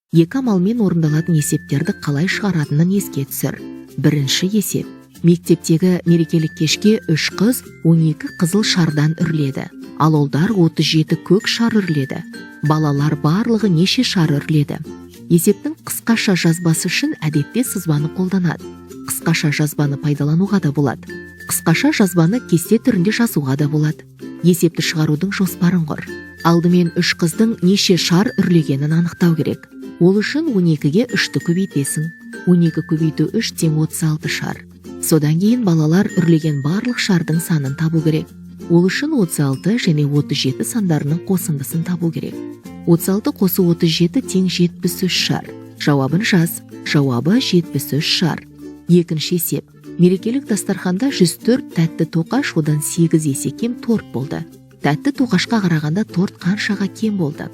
Екі амалмен орындалатын есептерді қалай шығаратынын еске түсір. Бірінші есеп. Мектептегі мерекелік кешке үш қыз 12 қызыл шардан үрледі, ал ұлдар 37 көк шар үрледі. Балалар барлығы неше шар үрледі? Есептің қысқаша жазбасы үшін әдетте сызбаны қолданады. Қысқаша жазбаны пайдалануға да болады. Қысқаша жазбаны кесте түрінде жазуға да болады. Есепті шығарудың жоспарын құр. Алдымен үш қыздың неше шар үрлегенін анықтау керек. Ол үшін 12-ге 3-ті көбейтесің. 12 көбейту 3 тең 36 шар. Содан кейін балалар үрлеген барлық шардың санын табу керек. Ол үшін 36 және 37 сандарының қосындысын табу керек. 36 қосу 37 тең 73 шар. Жауабын жаз. Жауабы 73 шар. Екінші есеп. Мерекелік дастарханда 104 тәтті тоқаш, одан 8 есе кем торт болды. Тәтті тоқашқа қарағанда торт қаншаға кем болды?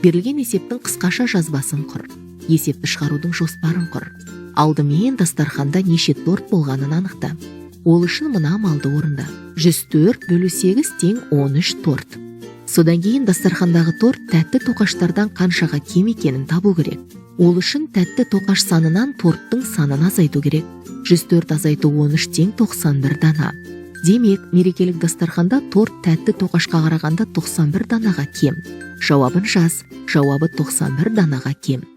Берілген есептің қысқаша жазбасын құр. Есепті шығарудың жоспарын құр. Алдымен дастарханда неше торт болғанын анықта. Ол үшін мына амалды орында. 104 бөлу 8 тең 13 торт. Содан кейін дастархандағы торт тәтті тоқаштардан қаншаға кем екенін табу керек. Ол үшін тәтті тоқаш санынан торттың санын азайту керек. 104 азайту 13 тең 91 дана. Демек, мерекелік дастарханда торт тәтті тоқашқа қарағанда 91 данаға кем. Жауабын жаз. Жауабы 91 данаға кем.